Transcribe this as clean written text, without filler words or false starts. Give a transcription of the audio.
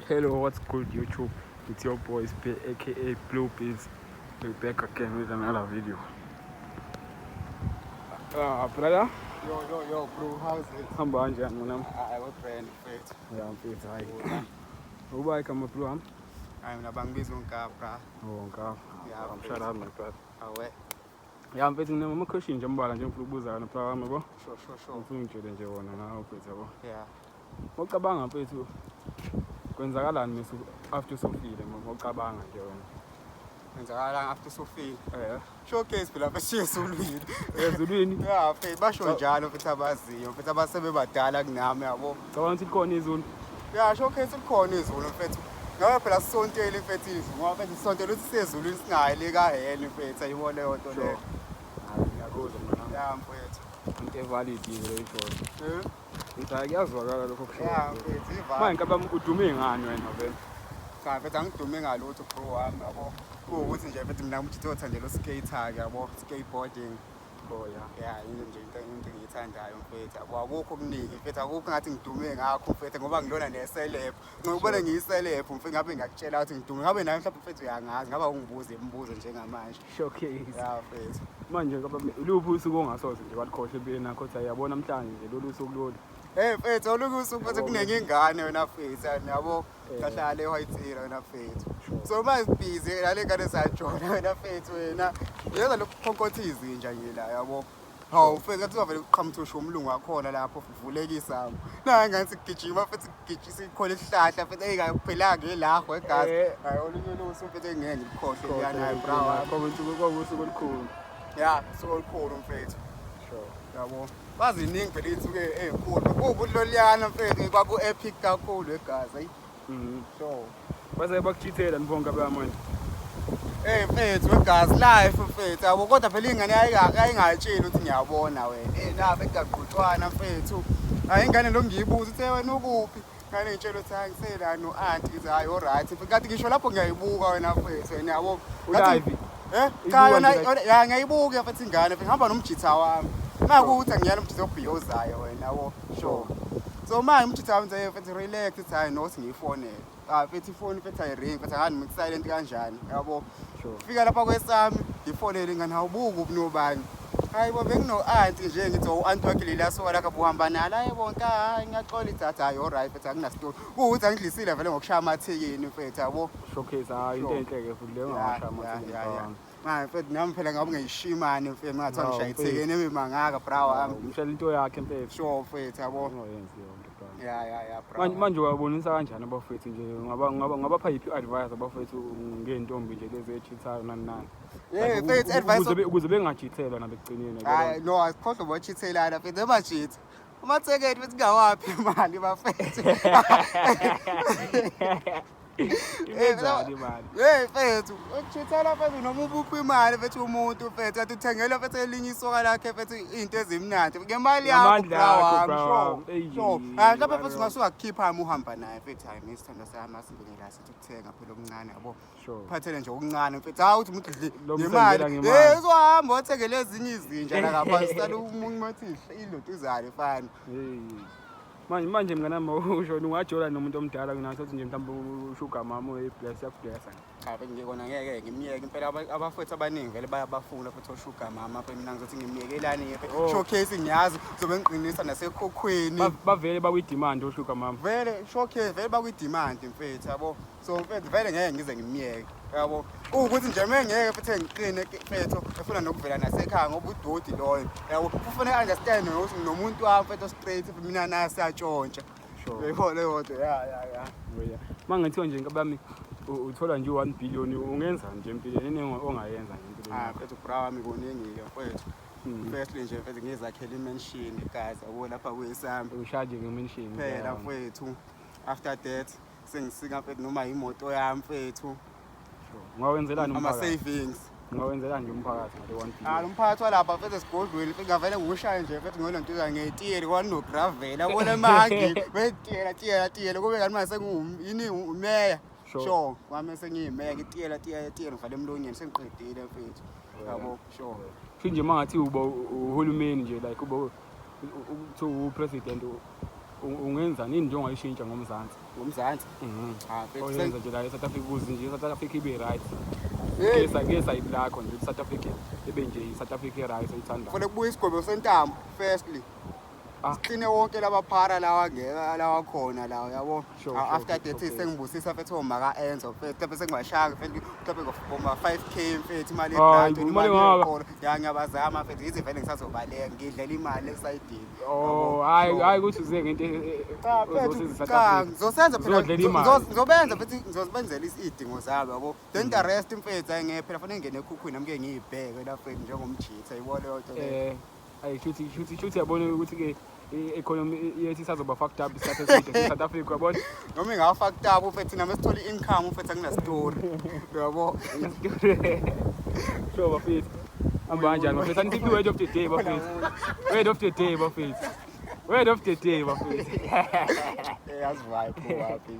Hello, what's good YouTube? It's your boy Sp aka Blue Bees. We're back again with another video. Brother, Yo, yo, yo, bro, how's it? hamba kanjani mnam? Hayi, what-brand mfethu? Ya mfethu, hayi. Uba igama bro wami? Hayi, mina bangibiza uNkabra. Oh, ngapha. Yeah, I'm shout out my brother. Awe. Ya mfethu nginama question nje ambalwa nje ngifuna ukubuza wona bro wami yabo. Sure. Ngifuna ungitshele nje wona nawe mfethu yabo. Yeah. Ucabanga mfethu kwenzakalani mase after usufile ngokucabanga nje wena? Kwenzakala after usufile. Eh, Showcase phela mfethu ezulwini. ezulwini. Yeah, mfethu basho njalo mfethu abaziyo, mfethu abasebebadala kunami yabo. Cabanga ukuthi likhona izulu. Yeah, showcase likhona izulu mfethu. Ngabe phela sisontele mfethu izulu, ngoba mfethu sisontele ukuthi sisezulwini singayi le kaheli mfethu, ayibona leyo nto leyo. Hayi ngiyakuzwa mna. Yeah, mfethu. Into evalid leyo ishoyo. Eh? Ngithi hayi kuyazwakala lokho kushoyo. Yeah, mfethu, iva. Manje ngicabanga udume ngani wena vele? Cha mfethu angidume ngalutho bro wami yabo. Kuwukuthi nje mfethu mina umjitho othandela uskater yabo, skateboarding. Oh yeah. Ya, yini nje into engiyithandayo mfethu. Yabo akukho okuningi mfethu, akukho ngathi ngidume ngakho mfethu ngoba ngilona neceleb. Ngikubona ngiyiceleb mfethu ngabe ngiyakutshela ukuthi ngidume. Ngabe nawe mhlawumbe mfethu uyangazi, ngabe ungibuza imibuzo njengamanje. Showcase. Ya mfethu. Manje ngicabanga luphi usuku ongasoze nje walikhohle empilweni yakho uthi uyabona namhlanje nje lolu suku lolu. Hey mfethu, olunye usuku mfethu Yabo. kunenye ingane wena mfethu, yabo. Eh. Kahlale eWhite wena mfethu. Sure. So manje busy nale ngane sajona wena mfethu wena. Yenza lokhu khonkotha izinja nje la yabo. Hawu mfethu ngathi uzovele uqhamuka usho umlungu wakhona lapho uvuleke isango. Nayi ngathi sigijima mfethu sigijima sikhona isihlahla mfethu hey akuphelanga elaho egazi. Eh. Hayi olunye lusuku mfethu engeke ngikukhohle leyana hayi bra wami. Kwakusuku kwakusuku olukhulu. Ya, usuku olukhulu mfethu. Sure. Yabo. Baziningi phela iy'nsuku ey'nkulu. Kuwukuthi loluyana mfethu kwaku-epic kakhulu egazi. Ayi Mhm. sure. Base bakuchithela nibonke abamanje. Hey mfethu wegazi life mfethu yabo kodwa phela ingane yayingatsheli ukuthi ngiyabona wena. Eh nabe kugaqutshwana mfethu. Hayi ingane lo ngiyibuza ukuthi "Hey, wena ukuphi? Ngane ngitshela ukuthi hayi ngisela no-aunty ngithi hayi alright. Kanti ngisho lapho ngiyayibuka wena mfethu wena yabo. Ngathi- Ulive. Eh Ibuka cha yona nje like- ya ngiyayibuka mfethu ingane mfethu ngihamba nomjitha wami. Naku ukuthi angiyana umjitha obhiyozayo wena yabo. Sure. So manje umjitha wami nje mfethu relax uthi hayi no singiyifonele. Ah mfethu ifoni mfethu ayiring mfethu angani silent kanjani yabo. Sure. Fika lapha kwesami ngifonele ingane awubuki ubunobani. Hayi bo bengino-anti nje ngithi u-anti wakhe leli suka lakho buhamba nalo hayi bonke hayi ngiyaxola ithi hayi alright mfethu akunasitori. Kuwukuthi angidlisile vele ngokushaya amathekeni mfethu yabo. Showcase hayi into Sure. enhle ke futhi leyo Ya, ngawasha ya, amathekeni. ya, ya. bra. Manje mfethu nami phela ngabe ngiyishimane mfethu ngathiwa Hawu, ngishaya mfethu. ithekeni emimangaka bra wami. Umshela into yakhe mfethu. Sure mfethu yabo. Ungayenzi leyo nto bra. Ya ya ya bra. Manje manje uyabonisa kanjani abafethu nje ngaba ngaba ngabapha yiphi advice abafethu ngeentombi nje lezi echithayo nani nani. Yeah, Like, mfethu advice ukuze bengachithelwa nabekugcineni. Hayi no asikhohlwe bochithelana mfethu emajitha. Amathekeni mfethu ngawaphi imali bafethu. Imenzani imali? Hey mfethu, ukuchithela mfethu noma ubuphi imali mfethu umuntu mfethu kanti uthengela mfethu elinye isoka lakhe mfethu into ezimnandi ngemali yakho Ngamandla bra akho, wami. bra Sure. wami. Eyi, Sure. Hayi mhlawumbe bra mfethu ungasuka kukhipha uma uhamba naye mfethu hayi mina isithando sami asingene la sithi ukuthenga phela okuncane yabo. Sure. Phathele nje okuncane mfethu hayi uthi umuntu dli Lo ngemali. msenzela ngemali. Eh uzohamba uthengele ezinye izinja la ngaphansi sala umuntu mathi ilotuzane fana. Hey. Manje manje mngani wami usho ungajola nomuntu omdala kunathi uthi nje mhlawumbe ushuga mama uyibless yakublessa. Cha bengikona ngeke ngimyeke impela abafowethu abaningi vele bayabafuna futhi oshuga mama phela mina ngizothi ngimyekelani ke Oh. showcase ngiyazi kuzobe ngiqinisa nasekhokhweni Bavele bakwi demand oshuga mama. vele showcase vele bakwi-demand mfethu yabo so mfethu vele ngeke ngize ngimyeke yabo kuwukuthi nje uma ngeke futhi ngiqine mfethu efuna nokuvela nasekhaya ngoba udoti loyo yabo kufanele understand nokuthi nginomuntu wami mfethu straight mina naye siyatshontsha Sure. uyayibona leyo nto ya ya ya Yeah. Mangathiwa nje nkabami uthola nje u1 billion ungenza nje empilweni yini ongayenza nje empilweni. Ah yakho? mfethu bra wami kuningi-ke mfethu Mhm. Firstly nje mfethu ngizakhela imansion egazi yabo lapha kuyesami Ushaje ngemansion. phela mfethu. After that sengisika mfethu noma imoto yami mfethu Ungawenzelani ama umphakathi? savings. Ungawenzelani nje umphakathi ngale 1 Ah billion? lo mphakathi walapha mfethu esigodlweni mfethu ngavele ngiwushaye nje mfethu ngolontuza ngetiyeli kwanogravel yabona mangi betiyela tiyela tiyela kube kanti manje sengiyini umeya. Sure. Sure, kwami sengiyimeya ngitiyela tiyela tiyela ngivale emlonyeni sengiqedile mfethu. Yabo, sure. Sho nje mangathi uba uhulumeni nje like uba kuthiwa upresident Ungenzani yini nje ongayishintsha ngoMzansi? Ngomzansi? Ah, mfethu, Oyenza nje la e-South Africa ukuze nje i-South Africa ibe right. Hey. Kesa lakho nje i-South Africa ibe nje i-South Africa e-right oyithandayo. Kufanele kubuye isigwebo sentambo firstly. Ah. Sikline wonke labaphara lawa ngeke lawa khona lawa, yabo. Sure, Ah, sure, after that sengibusisa mfethu omaka Enzo mfethu, mhlawumbe sengibashaya mfethu, mhlawumbe ngoma 5K mfethu, imali Hayi, yegrant, imali imali engaka. yeqolo. Ya, ngiyabazama mfethu, yize vele ngisazobaleka ngidlela imali esayidini. Oh, hayi hayi ukuthi uze ngento Cha mfethu, ozosiza i-South cha, Africa. ngizosenza phela, Uzodlela imali. ngizobenza mfethu, ngizobenzela izidingo zabo, yabo. Then the rest mfethu, hayi ngeke phela, fanele ngingene ekhukhwini nami ke ngiyibheke la mfethu njengomjitha, yibona leyo nto leyo. Ayi, shuthi yabona ukuthi ke i-economy yethu isazoba fucked up isikhathi eside South Africa, uyabona? Noma inga-fucked up mfethu, nami sithole i-income mfethu, akunasitori, yabo. Sure bafethu. Hamba kanjani bafethu? Anisiphi word of the day bafethu. Word of the day bafethu. Word of the day bafethu. Eh, yazi vibe bafethu.